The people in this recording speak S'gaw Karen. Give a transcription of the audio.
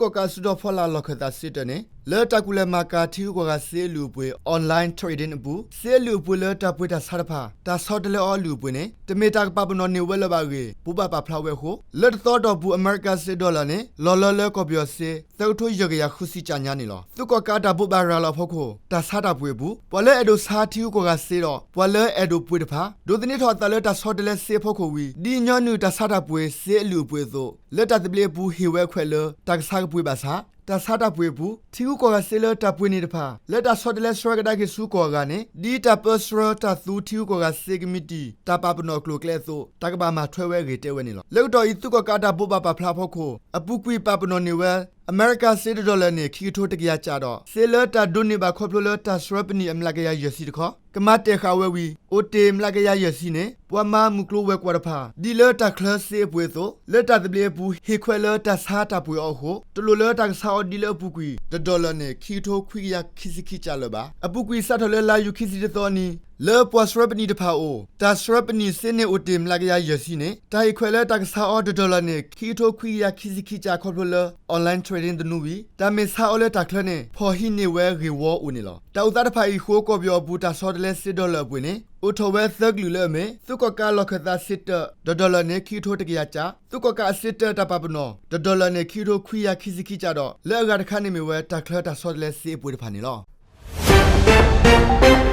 သုးကီၣ်ကးအစုဒီးဖီလာ်လီၢ်ခၢၣ်သးစ့တၢးန့ၣ် လၢတၢ်ကူၣ်လဲၤမၤကၤထံဂုၤကီၢ်ဂၤစ့အလုၢ်အပှ့ၤ online trading အပူၤ စ့အလုၢ်အပှ့ၤလၢတၢ်ပှ့ၤတၢ်ဆါတဖၣ် တၢ်ဆီတလဲအီၤအလုၢ်အပှ့ၤန့ၣ် တမ့ၢ်တၢ်ကပာ်ပနီၣ်န့ၢ်ဝဲလၢၤဘၣ်အဂ့ၢ် ဘိးဘၣ်ပာ်ဖျါဝဲအဃိ လၢတသီအတီၢ်ပူၤ အမဲရကၤစ့ dollar န့ၣ် လီၢ်လၢလၢကီၢ်ပယီၤစ့ သၢကထိယဲၢ်ကယၤဃုဆံကၠးညါန့ၣ်လီၤ. သုးကီၣ်ကးတၢ်ဘိးဘၣ်ရၤလီၤအဖီခိၣ် တၢ်ဆါတၢ်ပှ့ၤအပူၤ ပှၤလၢအဲၣ်ဒိးဆါထံဂုၤကီၢ်ဂၤစ့ဒီး ပှၤလၢအဲၣ်ဒိးပှ့ၤတဖၣ် ဒိးသန့ၤထီၣ်အသးလၢတၢ်ဆီတလဲစ့အဖီခိၣ်ဝံၤ ဒ်ညီနုၢ်တၢ်ဆါတၢ်ပှ့ၤ စ့အလုၢ်အပှ့ၤအသိး လၢတၢ်သဘျ့အပူၤ ဟ့ၣ်ဝဲအခွဲးလၢတၢ်ကဆါကပှ့ၤဘၣ်ဆၣ် တၢ်ဆါတၢ်ပှ့ၤအပူၤ ထံဂုၤကီၢ်ဂၤစ့လၢတၢ်ပှ့ၤန့ၢ်တဖၣ် လၢတၢ်ဆီတလဲဆှၢကဒါက့ၤဆူကီၢ်အဂၤန့ၣ် ဒ်တၢ်ပၢဆှၢတၢ်သူထံဂုၤကီၢ်ဂၤစ့ကမံးတံာ် တၢ်ပာ်ပနီၣ်အကျိၤအကျဲအသိး တၢ်ကဘၣ်မၤထွဲဝဲအဂ့ၢ်တဲဝဲန့ၣ်လီၤ. လၢကတီၢ်အံၤ သုးကီၣ်ကးတၢ်ဘိးဘၣ်ပာ်ဖျါအဖီခိၣ် အပူၤကွံာ်ပာ်ပနီၣ်န့ၢ်ဝဲ အမဲရကၤစ့တ dollar န့ၣ် ခံကထိတကယၤကၠးဒီး စ့လၢတၢ်ဒိးန့ၢ်ဘၣ်ခီဖျိလၢတၢ်ဆှၢပနံာ်အမျးကယၤယဲၢ်ဆံတခီ ကမၤတဲာ်ဃာ်ဝဲဝံၤ အိၣ်တ့ၢ်မျးကယၤယဲၢ်ဆံန့ၣ် ပှၤမၤမုၢ်ကျိၤဝဲၤကွာ်တဖၣ် ဒ်လၢတၢ်ချၢစ့အပှ့ၤအသိး လၢတၢ်သဘျ့အပူၤ ဟ့ၣ်ခွဲးလၢတၢ်ဆါတၢ်ပှ့ၤအီၤအဃိ တလိၣ်လၢတၢ်ကဆါအီၤဒ်လၢအပူၤကွံာ် တ dollar န့ၣ် ခံကထိခွံကယၤခံဆံခံကၠးလၢၤဘၣ်. အပူၤကွံာ်စးထီၣ်လၢလါယူၤခံဆံတသီအနံၤ လၢပှၤဆှၢပနံာ်တဖၣ်အအိၣ် တၢ်ဆှၢပနံာ်စ့န့ၢ်အိၣ်တ့ၢ်မျးကယၤယဲၢ်ဆံန့ၣ် တၢ်ဟ့ၣ်ခွဲးလၢတၢ်ကဆါအီၤတ dollar န့ၣ် ခံကထိခွံကယၤခံဆံခံကၠးခီဖျိလၢ online trading သနူဝံၤ တၢ်မ့ၢ်ဆါအီၤလၢတၢ်ချၢန့ၣ် ဖီၣ်ဟံးန့ၢ်ဝဲဂ့ၢ်ဝီအိၣ်န့ၣ်လီၤ. တၢ်အိၣ်သးတဖၣ်အံၤအဃိ ကီၢ်ပယီၤအပူၤတၢ်ဆီတလဲစ့ dollar အပှ့ၤန့ၣ် အိၣ်ထီၣ်ဝဲသၢကလုာ်လၢအမ့ၢ် သုးကီၣ်ကးလီၢ်ခၢၣ်သးစ့တၢး တ dollar န့ၣ် ခံကထိတကယၤကၠး, သုးကီၣ်ကးအစ့တၢးတၢ်ပာ်ပနီၣ် တ dollar န့ၣ် ခံကထိခွံကယၤခံဆံခံကၠးဒီး လၢအဂၤတခါန့ၣ်မ့ၢ်ဝဲတၢ်ချၢတၢ်ဆီတလဲစ့အပှ့ၤတဖၣ်န့ၣ်လီၤ.